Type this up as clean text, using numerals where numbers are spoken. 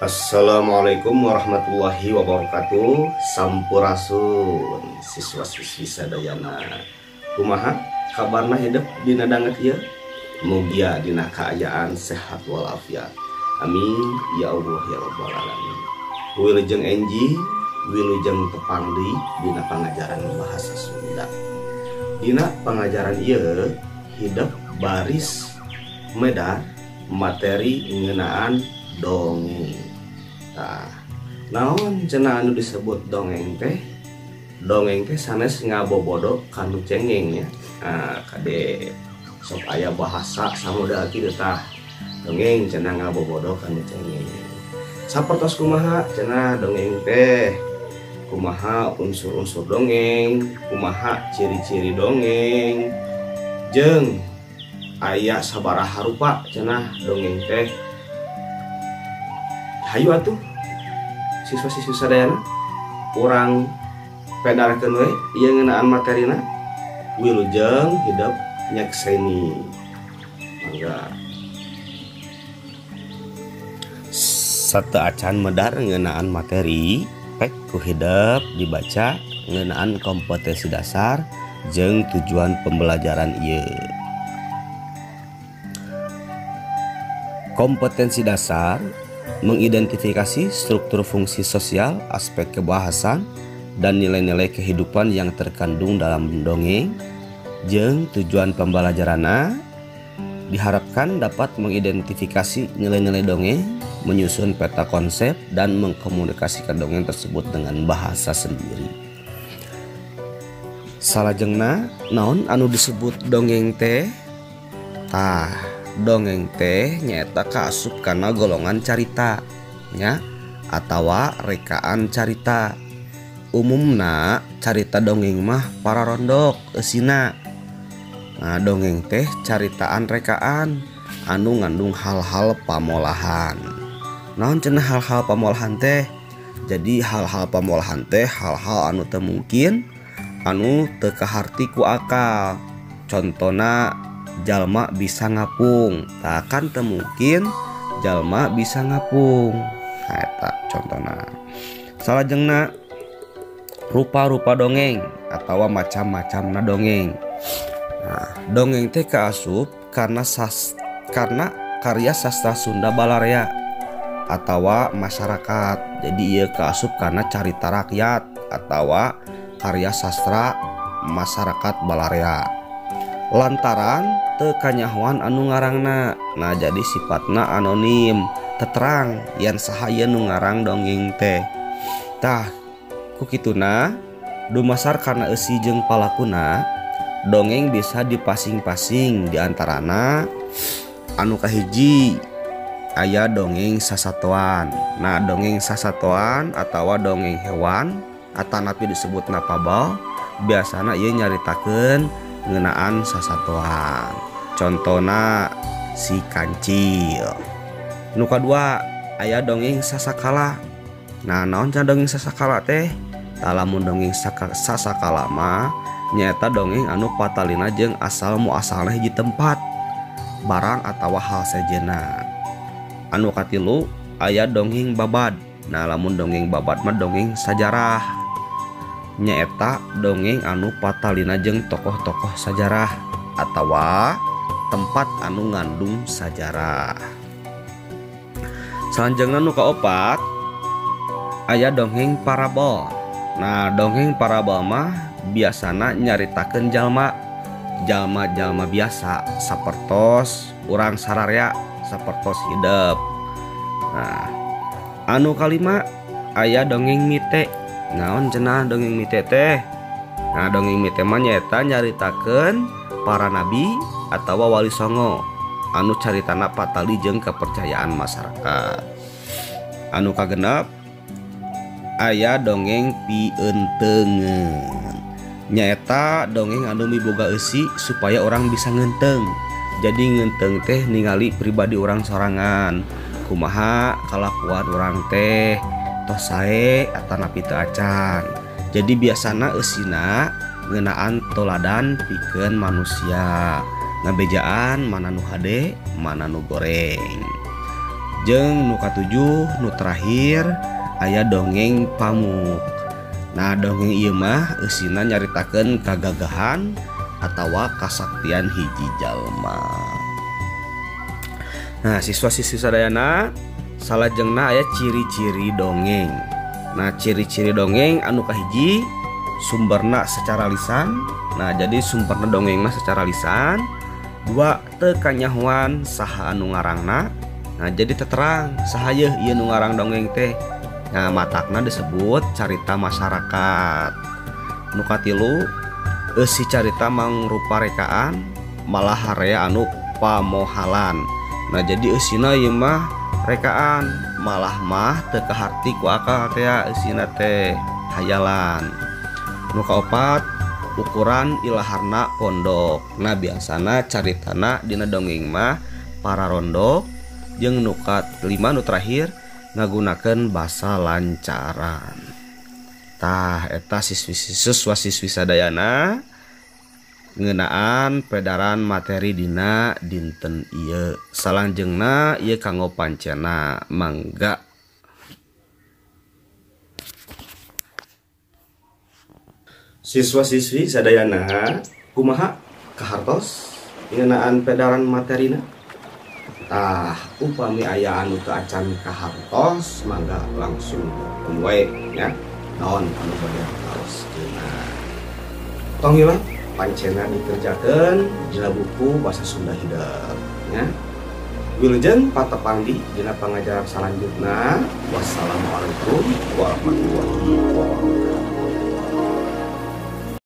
Assalamualaikum warahmatullahi wabarakatuh. Sampurasun siswa-siswi sadayana. Kumaha kabarna hidup dina danget ieu? Mugia dina kaayaan sehat walafiat. Amin ya Allah ya rabbal alamin. Wilujeng enjing, wilujeng tepang deui dina pangajaran bahasa Sunda. Dina pangajaran ieu hidup baris medar materi ngeunaan dongeng. Tah, naon cenah anu disebut dongeng teh? Dongeng teh sanes ngabobodo kanu cengeng ya. Nah, kade sok aya bahasa samuda kitu tah. Dongeng cenah ngabobodo kanu cengeng. Sapertos kumaha cenah dongeng teh? Kumaha unsur-unsur dongeng, kumaha ciri-ciri dongeng, jeung aya sabaraha rupa cenah dongeng teh. Hayu atuh siswa-siswi sadayana urang pedarkeun we ieu ngeunaan materina. Wilujeng hidup nyekseni. Mangga. Sateuacan medar ngeunaan materi, pek ku hidep dibaca ngeunaan kompetensi dasar jeung tujuan pembelajaran ieu. Kompetensi dasar mengidentifikasi struktur fungsi sosial, aspek kebahasan, dan nilai-nilai kehidupan yang terkandung dalam dongeng. Jeung tujuan pembelajaranna diharapkan dapat mengidentifikasi nilai-nilai dongeng, menyusun peta konsep, dan mengkomunikasikan dongeng tersebut dengan bahasa sendiri. Salajengna, naon anu disebut dongeng teh? Tah, dongeng teh nyaeta kaasup kana golongan carita nya atawa rekaan carita. Umumna carita dongeng mah pararondok eusina. Nah, dongeng teh caritaan rekaan anu ngandung hal-hal pamolahan. Naon cenah hal-hal pamolahan teh? Jadi hal-hal pamolahan teh hal-hal anu teu mungkin, anu teu kaharti ku akal. Contona jalma bisa ngapung, tah kan teu mungkin jalma bisa ngapung. Nah, eta contona. Salajengna rupa-rupa dongeng atawa macam-macamna dongeng. Nah, dongeng teh kaasup karena karya sastra Sunda balarea atawa masyarakat. Jadi ieu kaasup karena carita rakyat atawa karya sastra masyarakat balarea. Lantaran teu kanyahoan anu ngarangna. Nah, jadi sifatna anonim, terang yen saha ieu nu ngarang dongeng teh. Tah, ku kituna dumasar kana eusi jeung palakuna, dongeng bisa dipasing-pasing diantarana anu kahiji aya dongeng sasatoan. Nah, dongeng sasatoan atawa dongeng hewan atanapi disebutna fabel, biasana ieu nyaritakeun ngeunaan sasatoan. Contona si kancil. Nu kadua aya dongeng sasakala. Nah, naon cenah dongeng sasakala teh? Tah, lamun dongeng sasakala mah nyaeta dongeng anu patalina jeung asal muasalna hiji tempat, barang atawa hal sejenna. Anu katilu aya dongeng babad. Nah, lamun dongeng babad mah dongeng sajarah, nyaeta dongeng anu patalina jeung tokoh-tokoh sajarah atawa tempat anu ngandung sajarah. Salanjengna nu kaopat aya dongeng parabel. Nah, dongeng parabel mah biasana nyaritakeun jalma, jalma-jalma biasa sapertos urang sararea, sapertos hidep. Nah, anu kalima aya dongeng mite. Naon cenah dongeng mite teh? Nah, dongeng mite mah nyaeta nyaritakeun para nabi atawa wali songo anu caritana patali jeung kepercayaan masyarakat. Anu kagenep aya dongeng pientengeun, nyaeta dongeng anu miboga eusi supaya orang bisa ngenteng. Jadi ngenteng teh ningali pribadi orang sorangan, kumaha kalakuan orang teh tos sae atanapi teu acan. Jadi biasana eusina ngeunaan toladan pikeun manusia, ngabejaan mana nu hade mana nu goreng. Jeung nu katujuh nu terakhir aya dongeng pamuk. Nah dongeng ieu mah eusina nyaritakeun kagagahan atawa kasaktian hiji jalma. Nah siswa-siswi sadayana salajengna aya ciri-ciri dongeng. Nah ciri-ciri dongeng anu kahiji sumberna secara lisan. Nah jadi sumberna dongeng mah secara lisan. Dua, teu kanyahoan saha anu ngarangna. Nah jadi terang saha yeuh ieu nu ngarang dongeng teh. Nah matakna disebut carita masyarakat. Nu katilu eusi carita mangrupa rekaan malah harea anu pamohalan. Nah jadi eusina ieu mah rekaan malah mah teu kaharti ku akal teh eusina teh hayalan. Nu kaopat ukuran ilaharna pondok. Nah biasana caritana dina dongeng mah para rondok. Jeung nu kalima nu terakhir ngagunakeun basa lancaran. Tah eta siswa-siswi sadayana ngeunaan pedaran materi dina dinten ieu. Salanjengna ieu kanggo pancena mangga. Siswa-siswi sadayana kumaha kahartos ngeunaan pedaran materina? Tah upami aya anu teu acan kahartos mangga langsung wae nya. Naon anu bade taroskeunna. Tong hilap pancena dikerjakeun dina buku Basa Sunda Hidep nya. Wilujeng patepang di dina pangajaran salanjutna. Wassalamualaikum warahmatullahi wabarakatuh.